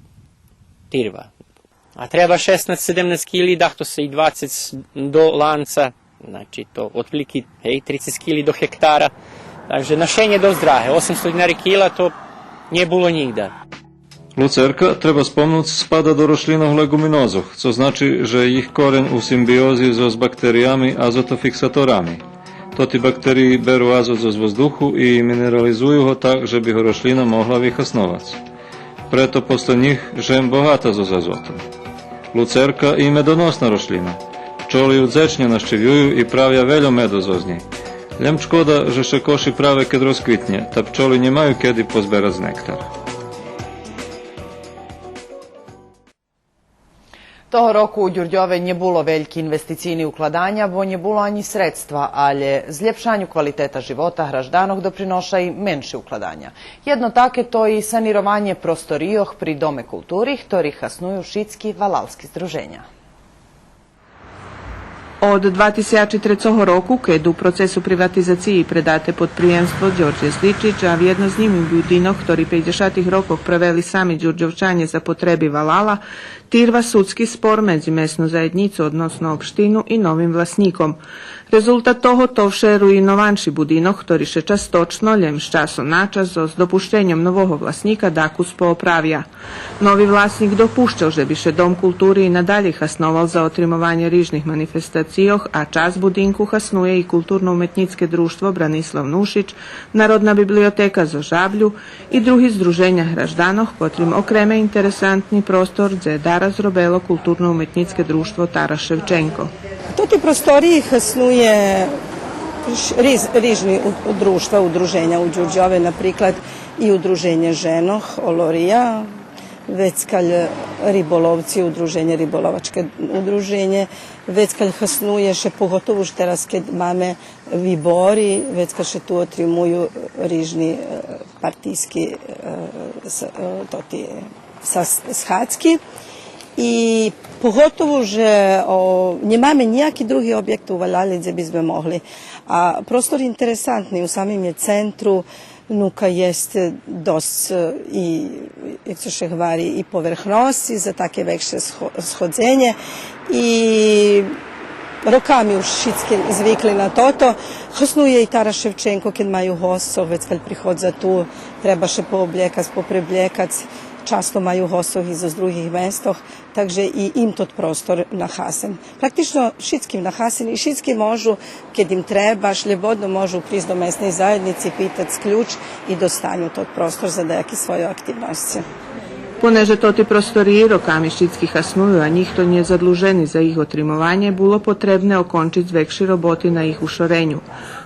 тирва. А треба шеснац, седемнац кили, дахто ше и двацец до ланца, значи то отприлики, гей, трицец кили до гектара. Так же нашенє досц драге, осемсто динари кила, то нє було нїґда. Люцерка, треба спомнуц, спада до рошлїнох леґуминозох, цо значи же їх корень у симбийози зоз бактериями азотофиксаторами. Тоти бактериї беру азот зоз воздуху и минерализую го так же би го рошлїна могла вихасновац. Прето постан їх жем богата зоз азотом. Люцерка и медоносна рошлїна. Пчоли ю дзечнє нащивюю и правя вельо меду зоз нєй. Лєм шкода же ше коши праве кед розквитнє, та пчоли нємаю кеди позберац нектар. Того року у Дюрдьове нє було вельки инвестицийни укладаня, бо нє було анї средства, алє злєпшаню квалитета живота гражданох доприноша и менши укладаня. Єдно таке то и санированє просторийох при Доме култури, хтори хасную шицки валалски здруженя. Од два тисячи трецого року, кед у процесу приватизациї предате подприємство Дьордє Зличич, а вєдно з нїм и будинок, хтори пейдзешатих рокох правели сами Дюрдьовчанє за потреби валала, тирва судски спор медзи месну заєднїцу, односно општину, и новим власнїком. Резултат того то вше руйнованши будинок, хтори ше часточно, лєм з часу на час, зоз допущеньом нового власнїка дакус пооправя. Нови власнїк допущел же би ше Дом култури и надалєй хасновал за отримованє рижних манифестацийох, а часц будинку хаснує и Културно-уметнїцке дружтво Бранислав Нушич, Народна библиотека зоз Жаблю и други здруженя гражданох, котрим окреме интересантни простор дзе дараз робело Културно-уметнїцке дружтво Тарас Шевченко. Тоти просториї хаснує ш-, риз-, рижни у-, дружтва, удруженя у Дюрдьове, наприклад, и удруженє женох Олория, вецкаль риболовци, удруженє, риболовачке удруженє, вецкаль хаснує ше, поготово уж тераз кед маме вибори, вецкаль ше ту отримую рижни, е, партийски, е, с-, е, тоти са-, схадзки. И поготово же, о, нємаме нїяки други обєкт у валалє дзе би зме могли. А простор интересантни, у самим є центру, нука єст досц, е, и, як ше гвари, и поверхносци за таке векше схо-, сходзенє. И роками уж шицки звикли на тото. Хаснує и Тарас Шевченко, кед маю госцох, вецкаль приходза ту, треба ше пооблєкац, попреблєкац. Часто маю госцох и зоз других местох. Так же и им тот простор на хасен. Практично шицким на хасен и шицки можу, кед им треба, шлєбодно можу присц до месней заєднїци, питац ключ и достаню тот простор за даяки свойо активносци. Понеже тоти просториї роками шицки хасную, а нїхто нє задлужени за їх отримованє, було потребне окончиц векши роботи на їх ушореню.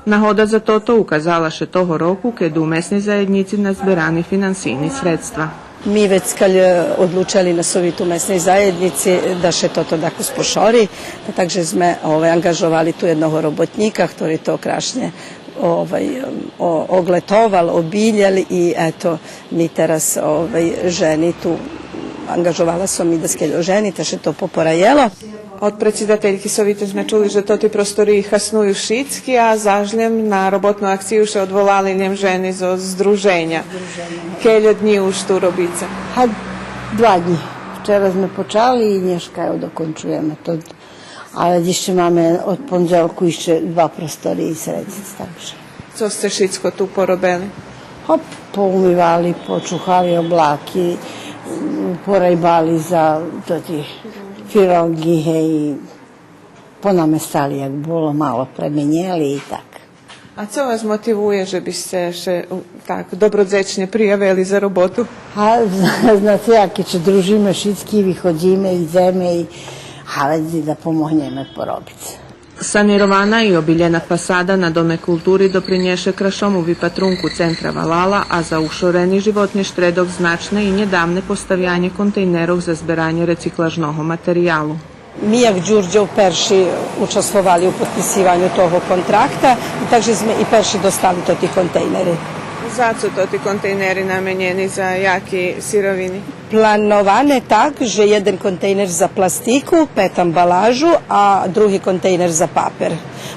Нагода за тото указала ше того року, кед у месней заєднїци назберани финансийни средства. Ми вецкаль одлучели на совиту месней заєднїци да ше тото дакус пошори, так же зме, овай, анґажовали ту єдного роботнїка, хтори то крашнє, овай, о-, оглетовал, обилєл и ето, ми тераз, овай, жени ту, анґажовала сом и даскельо жени, та ше то попораєло. Од предсидательки совиту зме чули же тоти просториї хасную шицки, а заш лєм на роботну акцию ше одволали лєм жени зоз здруженя. Кельо днї уж ту робице? Га, два днї. Вчера зме почали и нєшка, ево, докончуєме то. Але ище маме од пондзелку ище два просториї средзиц, так же. Цо сце шицко ту поробели? Хоп, поумивали, почухали облаки, м, порайбали за тоти фироґи, гей, понаместали, як було, мало пременєли и так. А цо вас мотивує же би сце ше, у, так добродзечнє приявели за роботу? А, зна-, знаце, як ше дружиме шицки, виходзиме, идземе и, а вец и да помогнєме поробиц. Санирована и обилєна фасада на Доме култури допринєше крашому випатрунку центра валала, а за ушорени животни штредок значне и нєдавне поставянє контейнерох за зберанє рециклажного материялу. Ми, як Дюрдьов, перши участвовали у подписиваню того контракта, и так же зме и перши достали тоти контейнери. За цо тоти контейнери наменєни, за яки сировини? Плановане так же єден контейнер за пластику, пет амбалажу, а други контейнер за папер.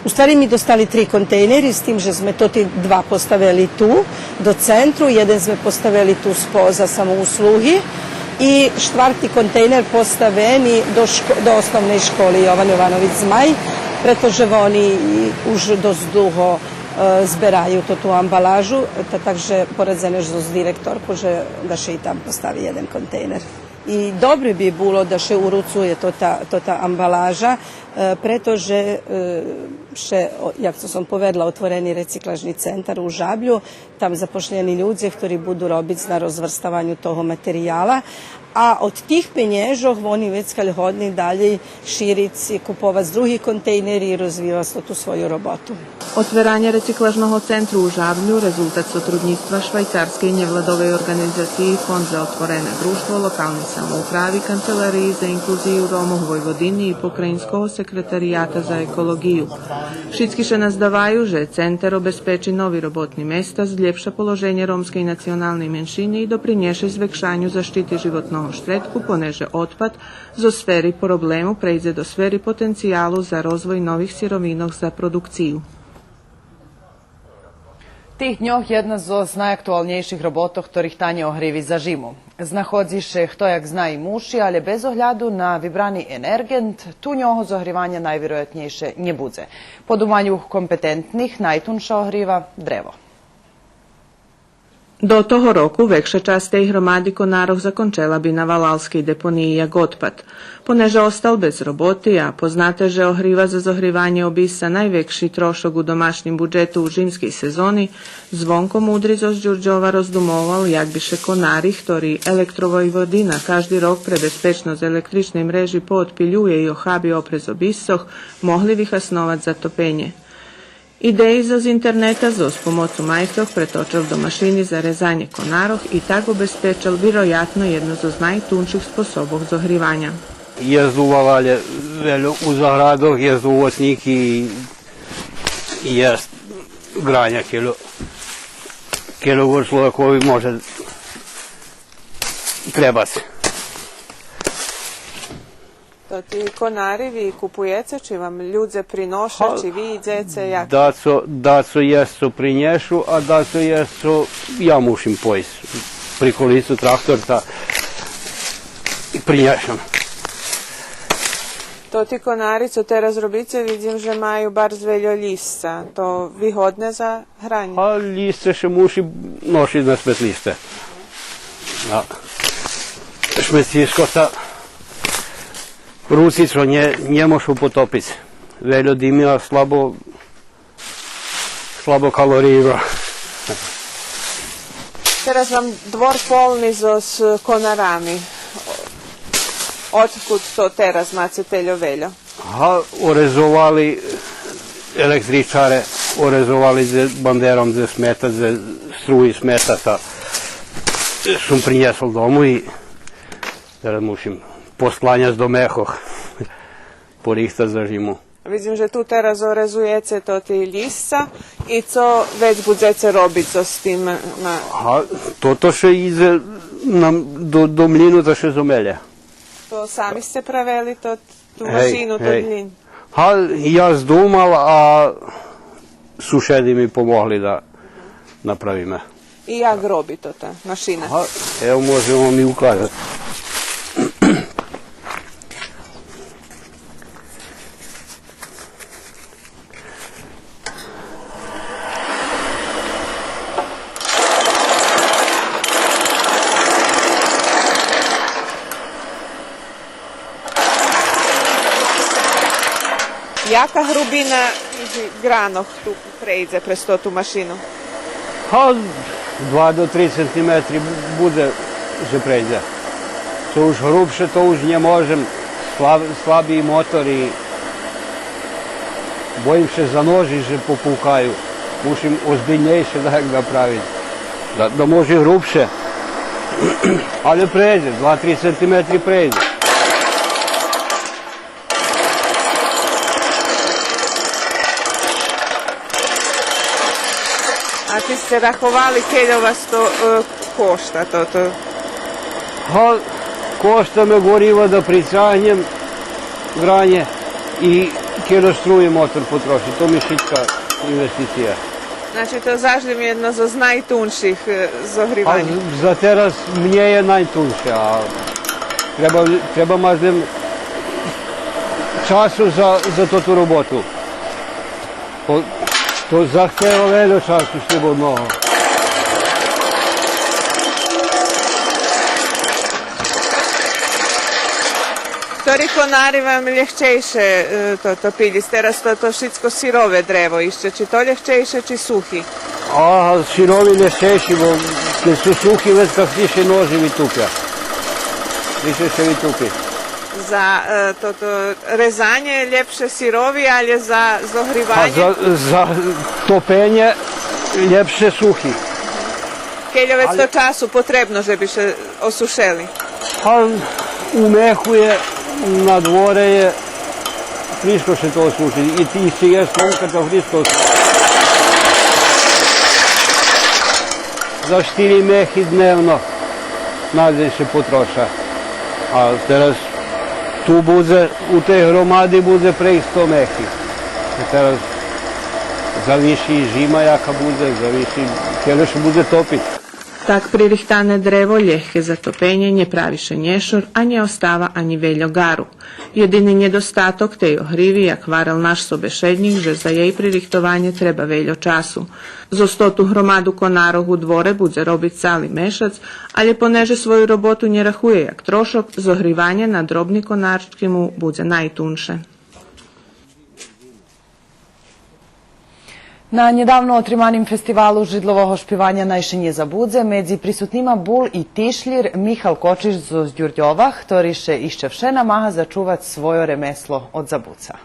У ствари ми достали три контейнери, з тим же зме тоти два поставели ту, до центру, єден зме поставели ту спо-, за самоуслуги и штварти контейнер поставени до шко-, до Основней школи Йован Йованович Змай, прето же вони уж досц длуго, е, збераю тоту амбалажу, та так же порадзене зоз директорку же да ше и там постави єден контейнер. И добре би було да ше уруцує тота, тота амбалажа, е, прето же, е, ше, о, як цо сом поведла, отворени рециклажни центар у Жаблю, там запошлєни людзе хтори буду робиц на розверставаню того материяла, а од тих пенєжох вони вецка годни далєй шириц и куповац други контейнери и розвивац ту свою роботу. Отверанє рециклажного центру у Жаблю резултат сотруднїцтва швайцарскей нєвладовей орґанизациї Фонд за отворене дружтво, локалней самоуправи, Канцелариї за инклузию Ромох Войводини и Покраїнского секретарияту за еколоґию. Шицки ше наздаваю же центер обезпечи нови роботни места, злєпша положенє ромскей националней меншини и допринєше звекшаню защити животного штредку, понеже отпад зоз сфери проблему прейдзе до сфери потенциялу за розвой нових сировинох за продукцию. Тих дньох єдна зоз найактуалнєйших роботох то рихтанє огриви за жиму. Знаходзи ше хто як зна и муши, алє без огляду на вибрани енерґент, ту нього зогриваня найвироятнєйше нє будзе. По думаню компетентних, найтунша огрива древо. До того року векша часц тей громади конарох закончела би на валалскей депониї як отпад. Понеже остал без роботи, а познате же огрива за зогриванє обисца найвекши трошок у домашнїм буджету у жимскей сезони, Звонко Мудри зоз Дюрдьова роздумовал як би ше конари, хтори Електровойводина кажди рок пре безпечносц електричней мрежи поотпилює и охаби опрез обисцох, могли вихасновац за топенє. Идеї зоз интернета зоз помоцу майстрох преточел до машини за резанє конарох и так обезпечел вироятно єдну зоз найтунших способох зогриваня. Єст у валалє вельо у заградох, єст овоцнїки и єст граня кельо, кельо чловекови може требац. То тоти конари ви купуєце, чи вам людзе приноша, чи ви идзеце, як? Дацо, дацо єст цо принєшу, а дацо єст цо я мушим пойсц. Приколїцу трактор та принєшем. Тоти конари цо тераз робице, видзим же маю барз вельо лїсца. То вигодне за гранє? А лїсце ше муши ношиц на сметлїшце. А шметлїшко та руци цо нє, нє можу потопиц. Вельо дими, а слабо, слабо калориї. Тераз вам двор полни зоз конарами. Одкуд то тераз маце тельо вельо? Га, орезовали електричаре, орезовали дзе бандером, дзе смета, дзе струї смета, та сом принєсол дому и тераз мушим поскланяц до мехох, порихтац за жиму. Видзим же ту тераз орезуєце тоти лїсца и цо вец будзеце робиц зоз тим, ма- Га, тото ше идзе на, до, до млїну та ше зомелє. То сами сце правели то, ту машину, то млїн? Га, я здумал, а сушеди ми помогли да направиме. И як роби тота машина? Га, ево, можем вам и указац. Яка грубина тих гранох ту прейдзе през тоту машину? Га, два до три сантиметри будзе же прейдзе. Цо уж грубше, то уж нє можем. Слаб-, слаби мотор и боїм ше за ножи же попукаю. Мушим озбильнєйше даяк направиц. Да, да може грубше. Алє прейдзе, два-три сантиметри прейдзе. А ци сце раховали кельо вас то, е, кошта тото? Га, кошта ме горива да прицагнєм гранє и кельо струї мотор потроши, то ми шицка инвестиция. Значи, то заш лєм єдно зоз найтунших, е, зогриванї. А з-, за тераз мнє є найтунше, а треба, треба мац лєм часу за, за тоту роботу. То, то захтева вельо часу слободного. Хтори конари вам лєгчейше, е, то, то пилїц? Тераз то, то шицко сирове древо ище. Чи то лєгчейше, чи сухи? А, сирови лєгчейши, бо кед су сухи, вецка више ножи витупя. Више ше витупи. За, е, тото резанє лєпше сирови, але за зогриванє? А за, за топенє лєпше сухи. Кельо вецка часу потребно же би ше осушели? А у меху є, на дворе є, фришко ше то осуши. И ти, и ци є слонка, то фришко осуши. За штири мехи дневно надзем ше потроша. А тераз ту будзе, у тей громади будзе прейґ сто мехи. А тераз зависи зима яка будзе, зависи кельо ше будзе топиц. Так пририхтане древо лєгке за топенє, нє прави ше нєшор, а нє остава анї вельо ґару. Єдини нєдостаток тей огриви, як гварел наш собешеднїк, же за єй пририхтованє треба вельо часу. Зоз тоту громаду конарох у дворе будзе робиц цали мешац, але понеже свою роботу нє рахує як трошок, зогриванє на дробни конарчки му будзе найтунше. На нєдавно отриманим фестивалу жридлового шпиваня Най ше нє забудзе медзи присутнима бул и тишлїр Михал Кочиш зоз Дюрдьова, хтори ше ище вше намага зачувац свойо ремесло од забуца.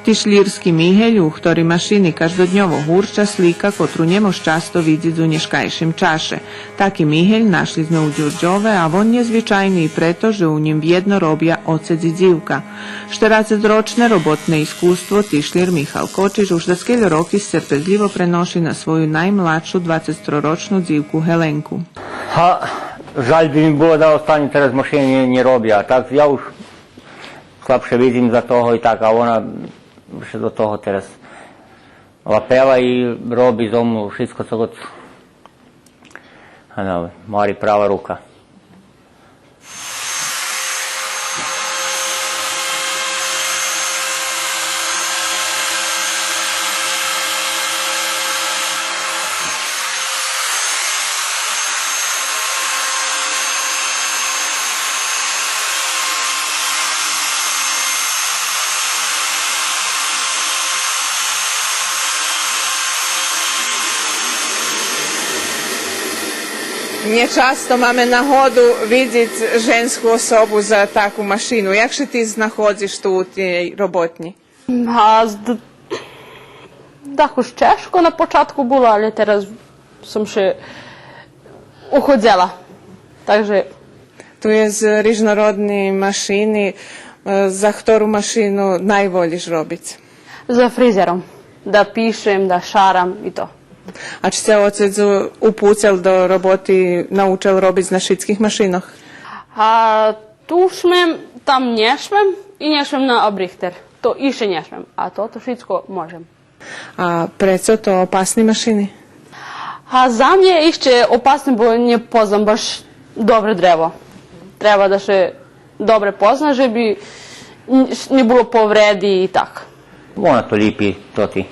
Тишлїрски мигель, у хторим машини каждодньово гурча, слика котру нє мож часто видзиц у нєшкайшим чаше. Таки мигель нашли зме у Дюрдьове, а вон нєзвичайни и прето же у нїм вєдно робя оцец и дзивка. Штерацецрочне роботне искуство тишлїр Михал Кочиш уж даскельо роки сцерпезлїво преноши на свою наймладшу двацецтророчну дзивку Геленку. Га, жаль би ми було да останю тераз машини, нє, нє робя, а так я уж слабше видзим за того и так, а вона ше до того тераз лапела и роби зо мну шицко цо год, ано, мори права рука. Нє часто маме нагоду видзиц женску особу за таку машину. Як ше ти знаходзиш ту у тей роботнї? А з-, д-, дакус чежко на початку було, але тераз сом ше уходзела. Так же... Ту єст рижнородни машини, е, за хтору машину найволїш робиц? За фризером. Да пишем, да шарам и то. А чи це оцец упуцел до роботи, научел робиц на шицких машинох? А ту шмем, там нє шмем и нє шмем на обрихтер. То ище нє шмем, а тото шицко можем. А прецо то опасни машини? А за мнє ище опасни, бо нє познам баш добре древо. Треба да ше добре позна, же би н-, нє було повреди и так. Вона то лїпи, то ти.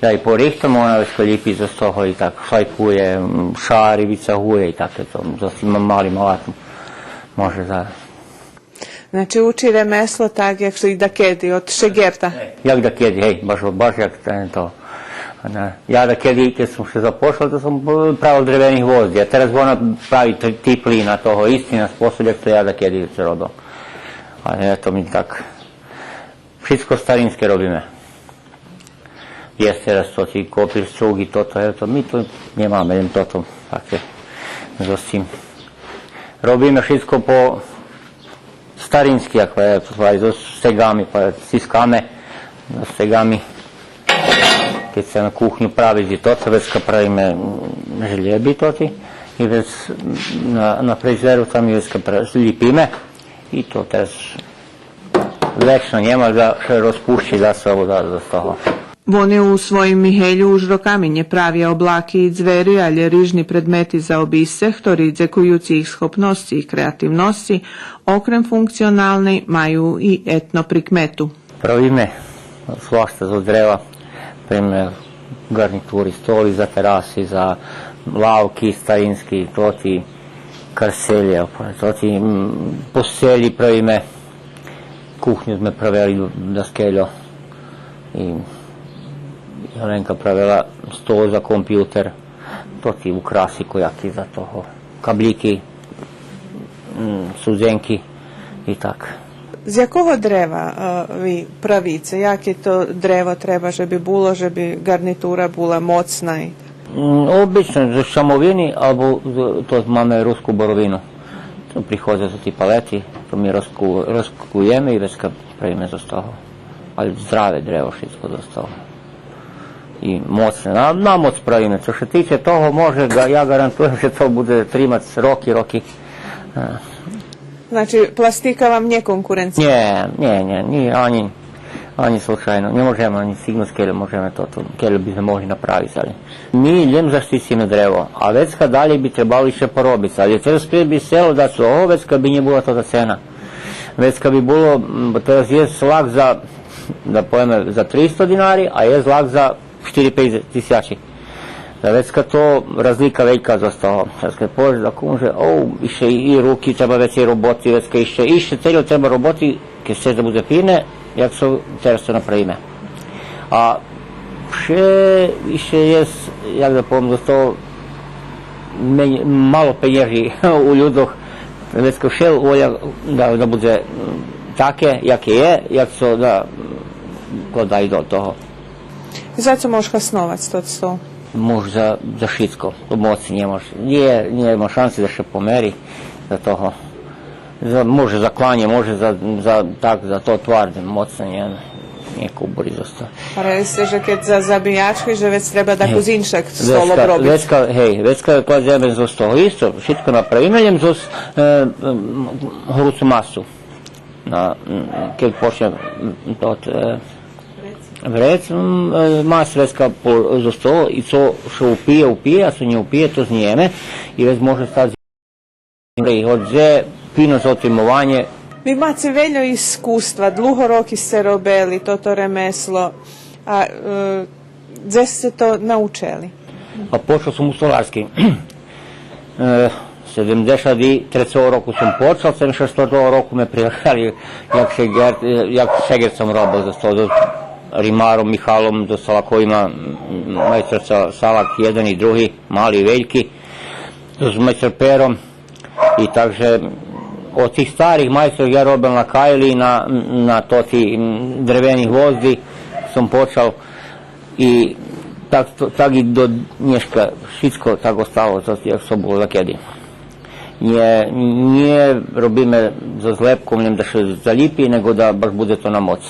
Я и порихтам, вона вецка лїпи зоз того и так. Шайкує, м, шари, вицагує и таке то. Зоз тим малим алатом може за... Значи, учи ремесло так, як и дакеди, од шеґерта. Як дакеди, гей, баш, баш як те, то. Ана, я дакеди, кед сом ше запошел, то сом, е, правел древени гвозди, а тераз вона прави три-, типли на того, исти на способ як то я дакеди ше робел. А ето ми так. Шицко старинске робиме. Єст тераз тоти копирчук и тото, ето, ми ту нємаме, лєм тото, таке, зоз тим. Робиме шицко по старински, як, е, зоз стегами, па стискаме зоз стегами. Се на кухню прави и то, то вецка правиме, м, желєби тоти, и вец на, на фрижидеру там и вецка пра-, лїпиме, и то тераз вечно нєма, да ше розпущи, да се вода з того. Вони у своїм мигелю уж роками нє правя облаки и дзвери, алє рижни предмети за обисце, хтори, дзекуюци їх схопносци и креативносци, окрем функционалней, маю и етно прикмету. Правиме свашта зоз древа, правиме гарнитури, столи за тераси, за лавки старински, тоти карселє, тоти, м, постелї правиме, кухню зме правели даскельо. И Оленка правела стол за компютер, тоти украси кояки за того, каблїки, м, судзенки и так. З якого древа, е, ви правице? Яке то древо треба же би було, же би гарнитура була моцна и так? М, обично зоз шамовини, або з-, то маме руску боровину. То приходза тоти палети, то ми розку-, розкуєме и вецка правиме зоз того. Алє здраве древо, шицко зоз того. И моцне. На, на моц правиме. Цо ше тиче того, може, га-, я гарантуєм же то будзе тримац роки, роки. Е. Значи, пластика вам нє конкуренция? Нє, нє, нє, нє, анї, анї случайно. Нє можеме анї сигнуц кельо можеме то, то, кельо би зме могли направиц, алє ми лєм заштициме древо, а вецка далєй би требало ище поробиц, алє тераз би село да цо, вецка би нє була тота цена. Вецка би було, м, бо тераз єст лак за, да повеме, за тристо динари, а єст лак за штири-пейц тисячи. Та вецка то разлика велька зоз того. Тераз кед поведзе дакому же, о, ище и руки треба вецей роботи, вецка ище, ище цельо треба роботи, кед сцеш да будзе фине, як цо тераз то направиме. А вше ище єст, як да повем, зоз того менєй, мало пенєжи у людзох, вецка вше воля да, да будзе, м, таке, яке є, як цо да, м, вкладаю до того. За цо мож хасновац тот стол? Мож за, за шицко, то моц нємаш. Нє, нємаш шанси да ше помери за того. За, може за кланє, може за, за, так, за то тварде, моцне, нє, нє кубури за то. Правели сце же кед за забиячки, же вец треба дакус иншак стол обробиц. Вецка, гей, вецка кладземе зоз того исто, шицко направиме, лєм зоз, е, м, горуцу масу. На, м, кед почне, м, тот, е, врец, м, е, мас вецка по-, зоз того, и цо ше упиє, упиє, а цо нє упиє, то зниєме, и вец може стац и годзе, фино за отримованє. Ви маце вельо искуства, длуго роки сце робели тото ремесло, а, е, дзе сце то научели? А почал сом у столарскей. Е, седемдзешат трецого року сом почал, седемдзешат штвартого року ме приявели як шегер-, е, як шегер сом робел зоз, зоз римаром Михалом, зоз Салаковима, м, майстор Са-, Салак єден и други, мали и вельки, зоз майстор Пером. И так же од тих старих майсторох я робел на кайли, на, на тоти, м, дрвени гвозди сом почал. И так, так и до нєшка шицко так остало, то як цо було дакеди. Нє, нє робиме зоз лепком, лєм да ше залїпи, нєго да баш будзе то на моц.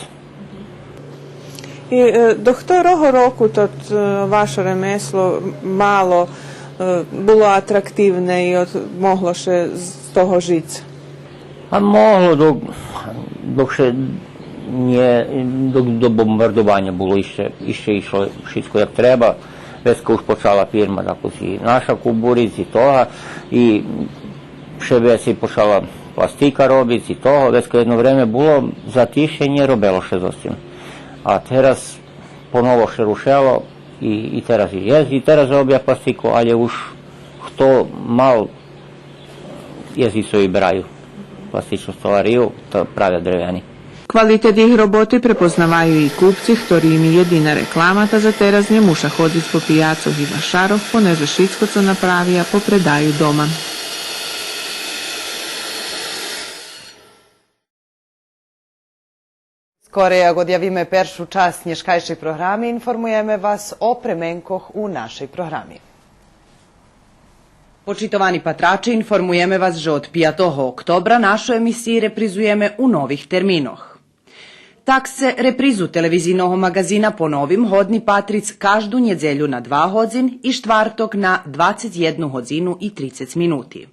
И, е, до хторого року тот, е, ваше ремесло мало, е, було атрактивне и от, могло ше з того жиц? А могло, док, док ше нє, док до бомбардованя було, ище, ище ишло шицко як треба. Вецка уж почала фирма, так и наша кубуриц и тога, и ше вецей почала пластика робиц и того. Вецка єдно време було затишенє, робело ше зоз тим. А тераз поново ше рушело и, и тераз и єст, и тераз робя пластику, алє уж хто мал єст и цо вибераю пластичну столарию, та правя дрвени. Квалитет їх роботи препознаваю и купци, хтори им и єдина реклама, та за тераз нє муша ходзиц по пияцох и вашарох, понеже шицко цо направя попредаю дома. Скорей як одявиме першу часц нєшкайшей програми, информуєме вас о пременкох у нашей програми. Почитовани патраче, информуєме вас же од пиятого октобра нашу емисию репризуєме у нових терминох. Так сце репризу телевизийного маґазина по новим годни патриц кажду нєдзелю на два годзин и штварток на двацец єдну годзину и трицец минути.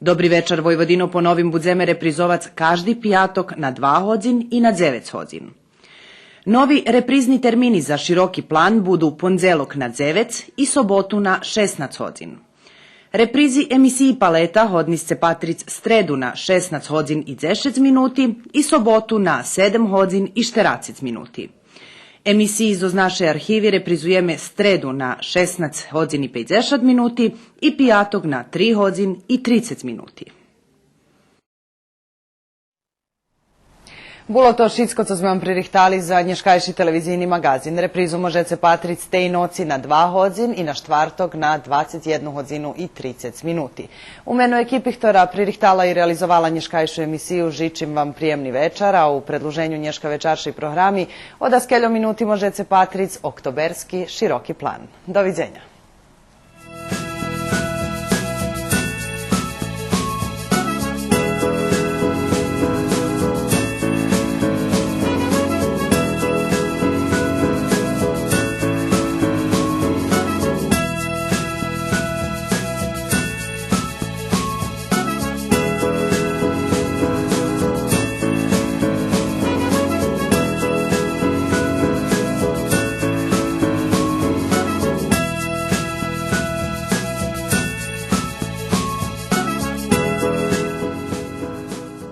Добри вечар, Войводино по новим будземе репризовац кажди пияток на два годзин и на дзевец годзин. Нови репризни термини за Широки план буду пондзелок на дзевец и соботу на шеснац годзин. Репризи емисиї Палета годни сце патриц стреду на шеснац годзин и дзешец минути и соботу на седем годзин и штерацец минути. Емисиї зоз нашей архиви репризуєме стреду на шеснац годзин и пейдзешат минути и пияток на три годзин и трицец минути. Було то шицко цо зме вам пририхтали за нєшкайши телевизийни маґазин. Репризу можеце патриц тей ноци на два годзин и на штварток на двацец єдну годзину и трицец минути. У мено екипи хтора пририхтала и реализовала нєшкайшу емисию жичим вам приємни вечар, а у предлуженю нєшка вечаршей програми о даскельо минути можеце патриц октоберски Широки план. До видзеня.